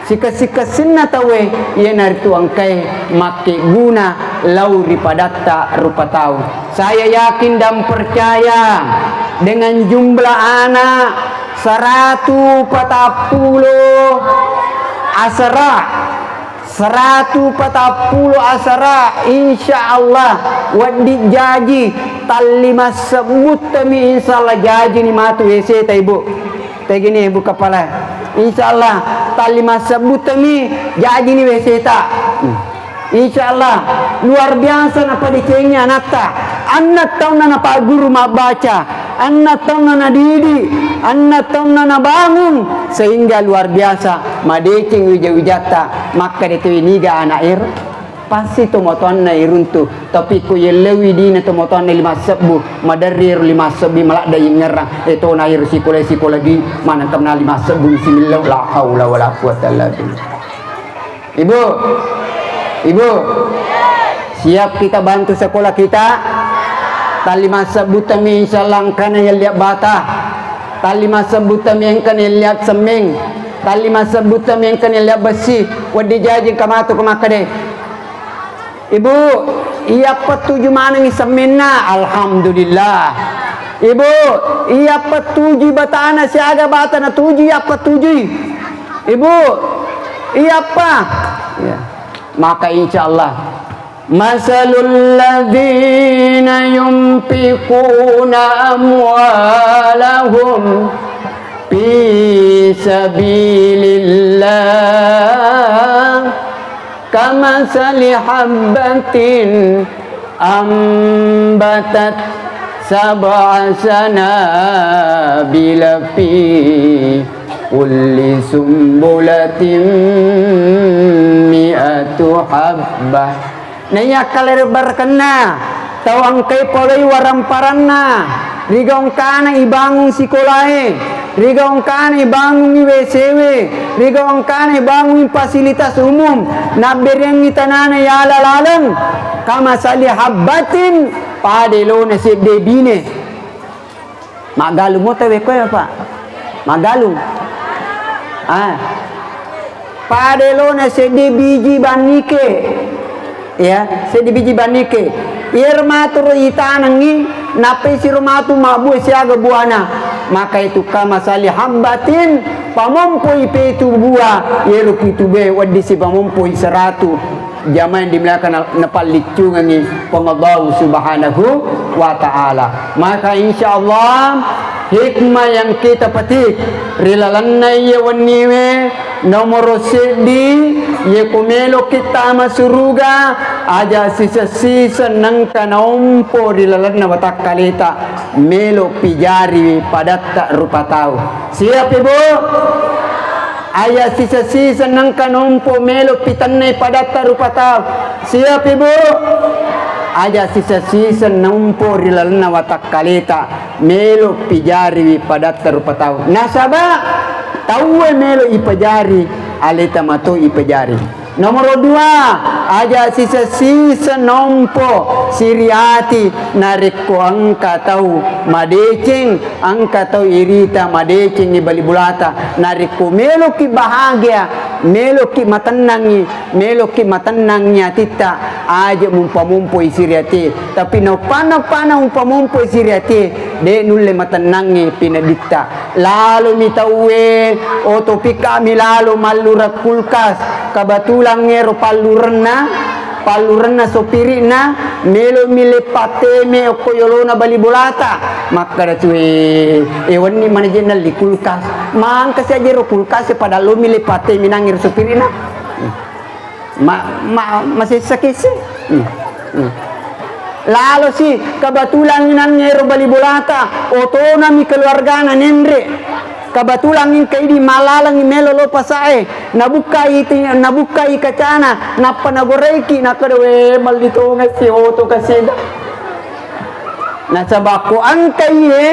Sikessi-kessinna tauwe iyanaritu engkae makkegguna lao ri padatta rupa tau. Saya yakin dan percaya dengan jumlah anak seratu patappulo asera, seratu patappulo asera, insya Allah wedding jaji tallimasebbuttami, insya Allah jajini matu W C ta, Ibu. Tegini, Bu Kapala. Insya Allah, tallimasebbuttami jajini W C ta. Hmm. Insya Allah, luar biasa napadecengi anatta. Anna taunna napagguru mabbaca, anna taunna nadidi, anna taunna nabangun, sehingga luar biasa madeceng wija-wijatta. Makkeda tu niga anak ero. Pasti tomatoanna iruntu, tapi ko yellewi dina tomatoanna lima sebbu, maderri ero lima sebbu maladda yengngerang, e tona ero sikola-sikola di maneng kemna lima sebbu simillau, la haula wala quwata illa billah. Ibu, ibu, siap kita bantu sekolah kita? Tallima sebbu tami insyaallah engkana yelliat bata, tallima sebbu tami engkana yelliat semmeng, tallima sebbu tami engkana yelliat bessi, weddi jaji engka matu ko makkede. Ibu, iyappa tuju manengngi semmenna? Alhamdulillah. Ibu, iyappa tuju batana siaga batana tuju iyappa tujui? Ibu, iyappa? Ya. Maka insya Allah, masalul ladzina yunfiquna amwalahum fi sabilillah kamasali habbatin ambatat sab'a sanabila fi kulli sumbulatin mi'atu habbah. Naiya kalerebbarekenna tau engkai polei waramparanna, rigaungkana ibangung sikolae, rigaungkana ibangungi W C we, rigaungkana ibangungi fasilitas umum, nabbereangngi tanana yala laleng, kamasali habbatin, pada elona sedde bine. Maggalung mo tauwe koe, Pak? Maggalung. Ah. Pada elona seddi biji bannike. Ya, seddi biji bannike. Iyaro maturo itanengngi, nappai siro matu mabbue siaga buana. Maka itu kamasali habbatin, pamompoi petu bua, iyaro pitu bue weddissi pamompoi seratu. Jamaah yang dimuliakan, napalliccungengngi Puang Allahu Subhanahu wa Ta'ala. Maka insya Allah, hikmah yang kita petik ri lalenna iye wenniwe, nomoro seddi, iye ko meloki tama suruga, aja siseng-siseng nengka naompo ri lalenna watakkaleta, melo pijariwi padatta rupa tau. Siap, Ibu? Aja siseng-siseng nengka nompo melo pitennai padatta rupa tau. Siap, Ibu? Aja siseng-siseng nompo ri lalenna watakkaleta melo pijariwi padatta rupa tau. Nasaba tauwe melo ipajari, aleta mato ipajari. Nomoro dua, aja siseng-siseng nompo siri ati narekko engka tau madeceng, engka tau irita madecengngi bali bulata, narekko meloki bahagia, Meloki matennangngi, meloki matennangngi atitta, aja mumpamompoi siriatie. Tapi nauppa-, nauppanna umpamompoi siriatie, de nulle matennangngi pinedditta. Lalomi tauwe, oto pikkami lalo mallura kulkas. Kebetulan ero pallurenna, pallurenna sopiri'na, melomi leppa teme okko yolona bali bolata. Makkeda tue, e wenni manaje nelli kulkas. Mangka siaje ro kulkas, padahal lomi leppa teme nangngi ro sopiri'na. Ma, ma, masessa kesse. Hmm. Hmm. Lalo si, kebetulan inangnge ero bali bolata, otonami keluargana nenre. Kebetulan engka idi malalangi melo lo pasae, nabukkai ti-, nabukkai kacana, nappa nagoreiki, nakkeda, "We, melli tonga si oto kaseda." Nasaba ko engkai e,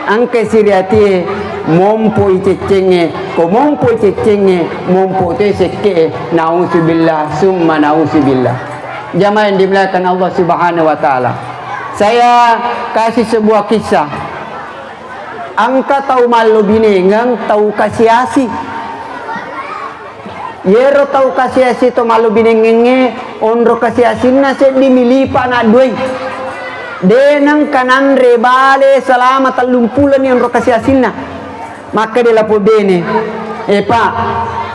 engkai siriatie, mompoi ceccengnge, ko mompoi ceccengnge, mompo to sekke'e, nauzubillah, summa nauzubillah. Jamaah yang dimuliakan Allah Subhanahu wa Ta'ala. Saya kasih sebuah kisah. Engka tau mallobinengeng, tau kasi-asi. Yero tau kasi-asi to mallobinengengnge, onro kasi-asinna seddi milipa anak duai. De nengka nanre bale selama tellung pulani onro kasi-asinna. Makkeda lapobene, "E, Pak,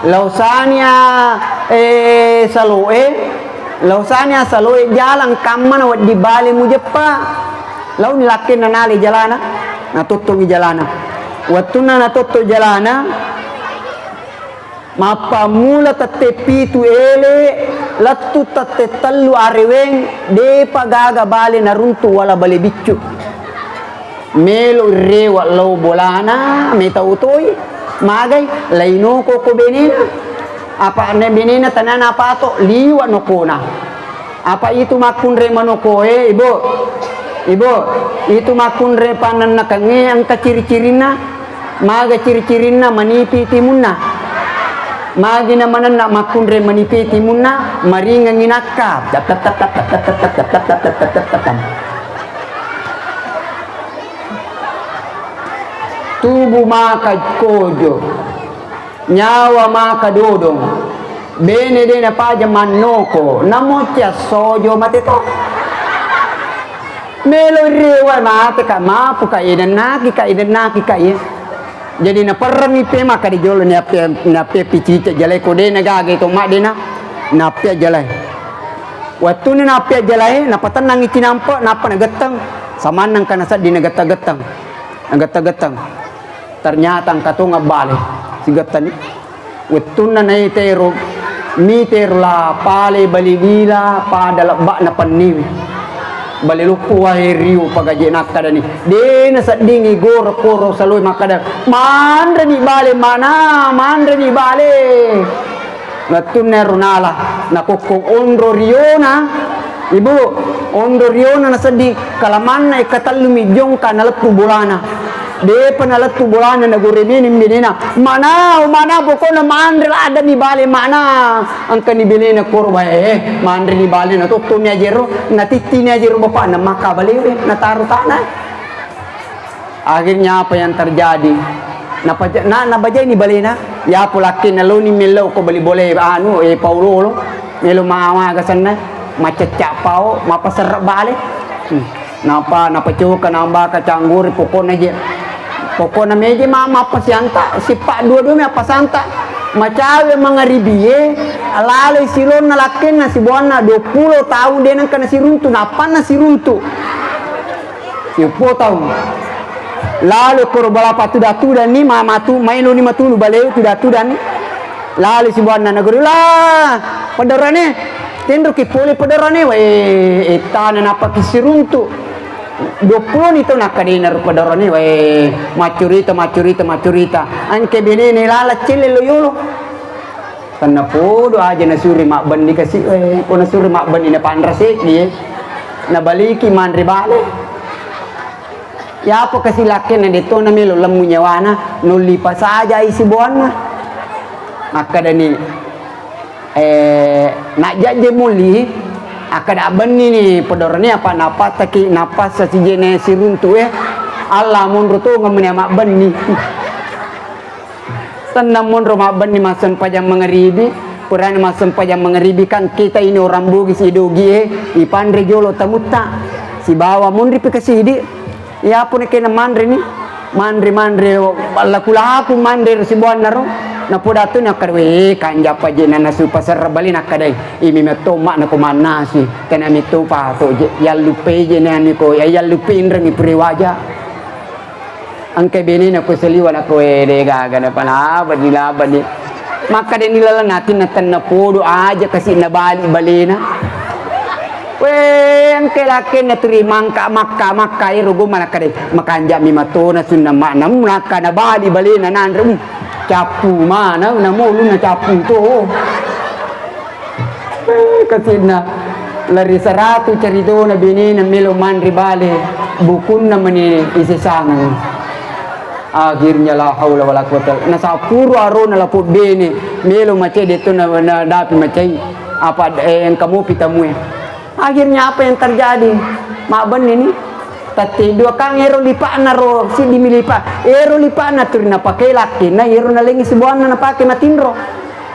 lausania, e, saloe, lausania saloe jalang kammana wedding bale mujeppa." Launi lakkenna nale jalana, natottongi jalana. Wettunna natotto jalana, mappammula tette pitu ele, lettu tette tellu areweng, depa gaga bale naruntu wala bale biccu. Melo rewa lao bolana, metau toi, magai, lainoko ko benena. Apa ne benena tanana pato, liwa nokona. Apa itu makkunrai manokoe, Ibu? Ibu, itu makkunrai pannannakengnge engka ciri-cirinna? Maga ciri-cirinna manipi timunna? Magi na manenna makkunrai manipi timunna, maringengngi nakka. Tubu maka kojo. Nyawa maka dodong, bene de napaja mannoko, namo cia sojo mate to. Melo rewa mate ka, mapu ka, idennaki ka, idennaki ka, iya. Jadi naperreng ipe maka di jolo ni ape, nape picita jalai ko de nagaga to mak dena, nape jalai. Wattuni nape jalai, napatennang ici nampe, napa nagetteng, samannang kana seddi nagetteng-getteng, nagetteng-getteng. Ternyata engka tongeng bale sigettani. Wettunna naitero, mitero la pale bali lila pada lebba'na penniwi. Bale loppo wae riu pagaje nakkadani. De naseddingi goro koro saloe makkada, "Manreni bale mana, manreni bale." Wettunna ero nala, nakokkong onro riona, Ibu, onro riona nasedding, kalamanna eka tellumi jongka nalettu bolana. Depa nalettu bolana, nagore meni benena. Mana, mana pokokna manre ladani bale mana. Engkani benena koro bae, manreni bale natottomi ajero, natittini ajero bapakna maka balewe, nataro tana. Akhirnya apa yang terjadi? Napaja-, na-, nabajaini balena, yapo lakkenna loni mellau ko bali bole anu, e, paulolo, melo mamaga senna, macecca pao, mapaserre bale. Hmm. Napa, napacoka nambaka canggori, pokokna je, pokokna meje mama apa sianta, sipa dua-dua mi apa santa. Macawe mangaribie, laloi silonna lakkenna sibuanna dua puluh tahun de nengka nasiruntu, nappanna siruntu. Siuppo taung. Lalo koro balapa tuda-tudanni, ma-, matu-, mailoni matunu baleu tuda-tudanni. Lalo sibuanna nagori, "La, pedorane, tenroki pole pedorane, wae, ettana napaki siruntu." Dua puluh ni to nakkadena ro pedorane, wae, maccurita, maccurita, maccurita. Engke benene lala celle lo yolo. Tennapodo aja nasuri mabbenni kasi, eh, ko nasuri mabbenni napanra seddi, eh. Nabaliki manre bale. Yapo kasi lakkenna detto namelo lemmu nyawana, nolli pasajai sibuanna. Makkadani, eh, najjajje mulli, akkada benni ni pedorani apa napattaki, napassa sijene siruntu, eh. Allah monro tongeng meni mabbenni. Tenna monro mabbenni massempajang mangaribi, purana massempajang mangaribi kan kita ini orang Bugis idogie, ipanre jolo tamutta, sibawa munri pi kasidi. Iya pun kena manre ni, manre-manre, laku-laku manre ro sibuanna ro. Napoda tu nakkada, "We, kanjappa je na nasu pasar bali," nakkadai. Imi metto mak nako mannasi, tena metto pato je, yallupe je nani ko, ya yallupe inrengi pure waja. Engka benena ko saliwa nako, "We, de gaga na panaba ni laba ni." Makkadani lalang atinna, "Tenna podo aja kasi nabali balena." We, engka lakkenna turi mangka makka, makka ero gomma nakkada, "Makanja'mi matona sunna ma'na, mm, nakka nabali balena nanre, mm, cappu mana, namo ulunna cappu to." Eh, kasinna lari saratu caritona benena melo manre bale, bukunna mani isesangeng. Akhirnya la haula wala quwata. Nasappuru arona lapong bene, melo macai detto na, na dapi macai. Apa, eh, engka mopi tamue. Akhirnya apa yang terjadi? Mabbenni ni. Tatte dua kang ero lipa'na ro, siddi mi lipa. Ero lipa'na turi napakai lakkenna, ero nalengi sibuanna napake matinro.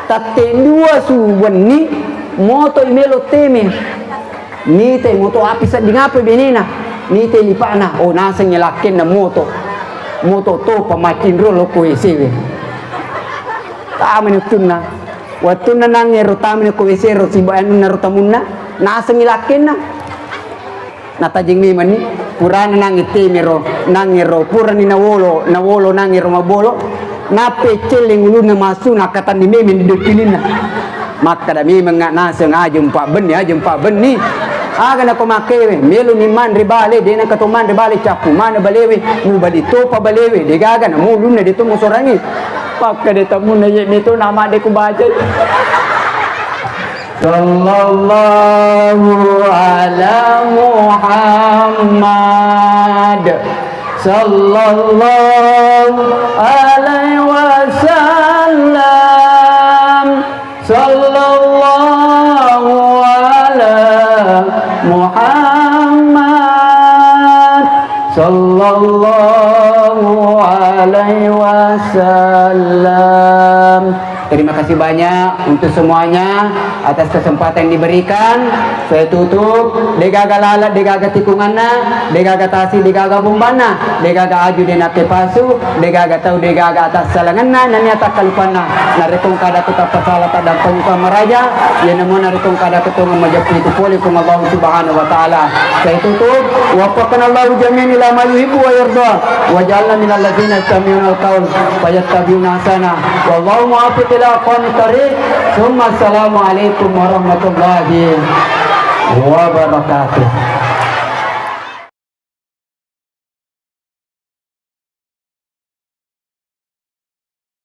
Tatte dua su wenni, moto i melo teme. Nite moto api sedding apa benena. Nite lipa'na, oh, nasengngi lakkenna moto. Moto topa matinro lokko W C we. Tamani wettunna. Wettunna nangngero tamani ko W C ro siba anunna ro tamunna, nasengngi lakkenna. Natajeng memanni, purana nangnge temero, nangngero, purani nawolo, nawolo nangngero mabolo, nappeccelleng ulunna massu, nakkatanni memeng di doppilinna. Makkada memeng naseng aja mpa benni, aja mpa benni. Aga nako makkewe, meloni manre bale, de nengka to manre bale, cappu mana balewe, mubali topa balewe, de gaga namo ulunna de to musorangi. Pakkada tamunna ye meto nama de ku bacai. Sallallahu ala Muhammad. Sallallahu alaihi wasallam. Sallallahu ala Muhammad. Sallallahu alaihi wasallam. Terima kasih banyak untuk semuanya atas kesempatan yang diberikan. Saya tutup, degaga lalat, degaga tikunganna, degaga tasi, degaga bombanna, degaga aju, denakke pasu, degaga tau, degaga atas salanganna, nania takkalupanna. Narekko engka ada kutappa sala, taddampengka maraja, yenamo narekko engka ada ketonga majeppu itu pole Puang Allah Subhanahu wa Ta'ala. Saya tutup, waffaqanallahu jami'an ila ma yuhibbu wa yarda, wa ja'alna minal ladzina yastami'unal qaul fayattabi'una ahsana. Wallahu muwaffiq ila aqwamit thariq. Tsumma assalamu alaikum warahmatullahi wabarakatuh.